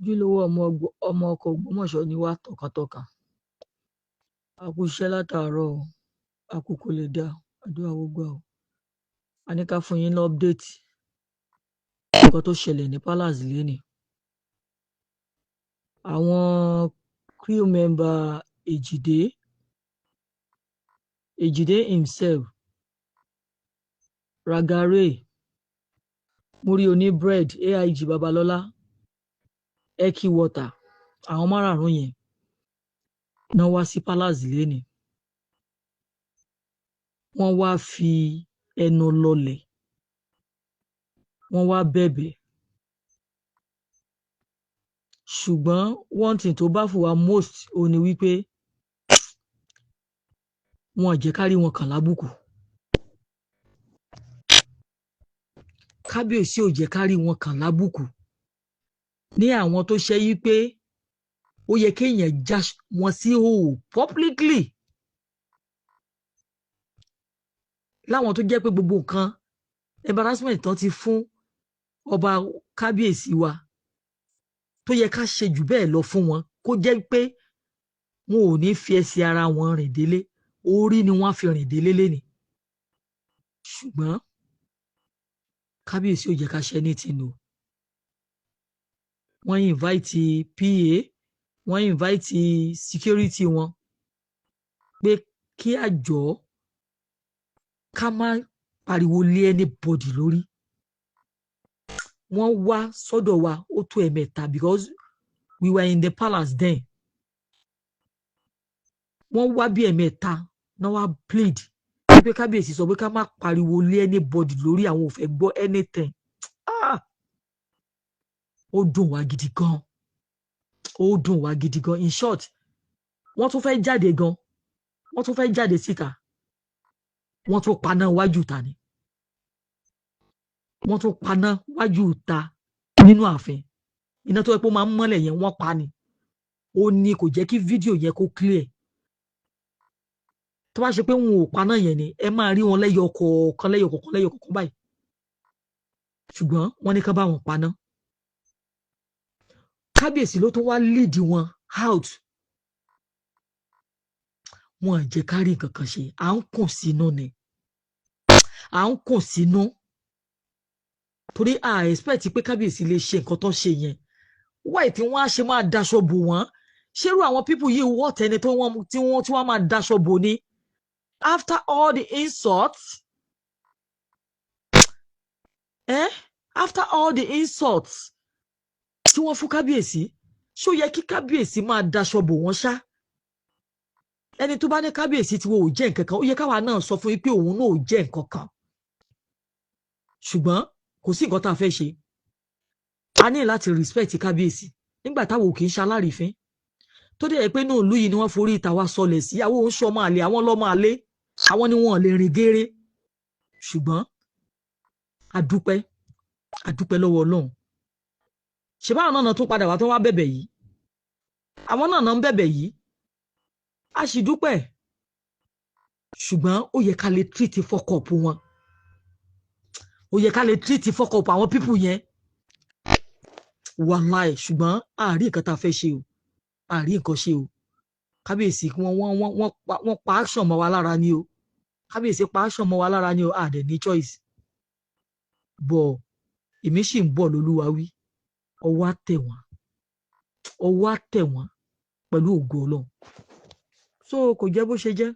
Ojúlówó ọmọ ọkọ̀ Ògbómọ̀ṣọ́ ni wá tọkàntọkàn. A kú iṣẹ́ látàárọ̀ o, a kú kó lè dáa, àdúrà ó gbà o. A ní ká fún yín ní update nǹkan tó ṣẹlẹ̀ ní palace lénìí. Àwọn crew member Èjìdé, Èjìdé himself, Ragare, Múrí oní bread, AIG Babalọ́lá, Eki Water, àwọn márààrún yẹn náà wá sí palace lénìí. Wọ́n wá fi ẹnu lọlẹ̀, wọ́n wá bẹ̀bẹ̀. Ṣùgbọ́n one thing tó bá fún wa most òun ni wípé wọn ò jẹ́ ká rí wọn kàn lábùkù. Kábíyèsí ò jẹ́ ká rí wọn kàn lábùkù. Ní àwọn tó ṣe yí pé ó yẹ kéèyàn já wọn sí hòhò publicly. Láwọn tó jẹ́ pé gbogbo nǹkan embarrassment tán ti fún ọba kábíyèsí wa tó yẹ ká ṣe jù bẹ́ẹ̀ lọ fún wọn, kó jẹ́ pé wọn ò ní fi ẹsẹ̀ ara wọn rìn délé, orí ni wọ́n á fi rìn délé lénìí. Ṣùgbọ́n kábíyèsí ò jẹ́ ká ṣe anything o. Wọ́n invite PA, wọ́n invite security wọn pé kí àjọ ká má pariwo lé anybody lórí. Wọ́n wá sọ́dọ̀ wa ó tó ẹ̀mẹ́ta because we were in the palace then. Wọ́n wá bí ẹ̀mẹ́ta náà wá plead pé kábíyèsí sọ pé ká má pariwo lé anybody lórí, àwọn ò fẹ́ gbọ́ anything. Ah! Ó dùn wá gidi gan. Ó dùn wá gidi gan. In short, wọ́n tún fẹ́ jáde gan. Wọ́n tún fẹ́ jáde síta. Wọ́n tún paná wájú ta ni. Wọ́n tún paná wájú ta nínú ààfin. Iná tó yẹ pé ó máa ń mọ́lẹ̀ yẹn, wọ́n pa ni. Ó ní kò jẹ́ kí fídíò yẹn kó clear. Tó bá ṣe pé wọn ò paná yẹn ni, ẹ máa rí wọn lẹ́yọ kọ̀ọ̀kan, lẹ́yọ kọ̀ọ̀kan, lẹ́yọ kọ̀ọ̀kan báyìí. Ṣùgbọ́n wọ́n ní ká bá wọn paná. Kábíyèsí ló tún wá lead wọn out. Wọn ò jẹ́ ká rí nǹkan kan ṣe. À ń kùn sínú ni. À ń kùn sínú. Torí a expect pé kábíyèsí lè ṣe nǹkan tó ṣe yẹn. Why tí wọ́n á ṣe máa daṣọ bò wọ́n? Ṣérú àwọn people yìí wọ́ tẹni tó wọ́n tí wọ́n tí wọ́n máa daṣọ bò ni? After all the insults, eh? After all the insults tí wọ́n fún kábíyèsí, ṣó yẹ kí kábíyèsí máa daṣọ bò wọ́n ṣá? Ẹni tó bá ní kábíyèsí tí wọn ò jẹ́ nǹkan kan, ó yẹ káwa náà sọ fún yín pé òun náà ò jẹ́ nǹkan kan. Ṣùgbọ́n kò sí nǹkan tá a fẹ́ ṣe. A ní láti respect kábíyèsí nígbà táwọn ò kì í ṣalárìífín. Tó dẹ̀ pé náà ìlú yìí ni wọ́n forí ìta wa sọlẹ̀ sí, àwọn ò ń ṣọmọ àlè, àwọn lọ́mọ àlè, àwọn ni wọn ò lè rìn géere. Ṣùgbọ́n a dúpẹ́, a dúpẹ́ lọ́wọ́ Ọlọ́run. Ṣé báwọn náà tún padà wá tó wá bẹ̀bẹ̀ yìí? Àwọn náà náà ń bẹ̀bẹ̀ yìí. A sì dúpẹ́. Ṣùgbọ́n ó yẹ ká lè treat fuck up wọn. Ó yẹ ká lè treat fuck up àwọn people yẹn. Wàláì, ṣùgbọ́n a rí nǹkan tá a fẹ́ ṣe o. A rí nǹkan ṣe o. Kábíyèsí wọ́n wọ́n wọ́n wọ́n pa wọ́n pa action mọ́ wa lára ni o. Kábíyèsí pa action mọ́ wa lára ni o. A dẹ̀ ní choice. But èmi sì ń bọ̀ lólúwa wí. Ọwọ́ á tẹ̀ wọ́n. Ọwọ́ á tẹ̀ wọ́n pẹ̀lú ògo Ọlọ́run. So kò jẹ́ bó ṣe jẹ́.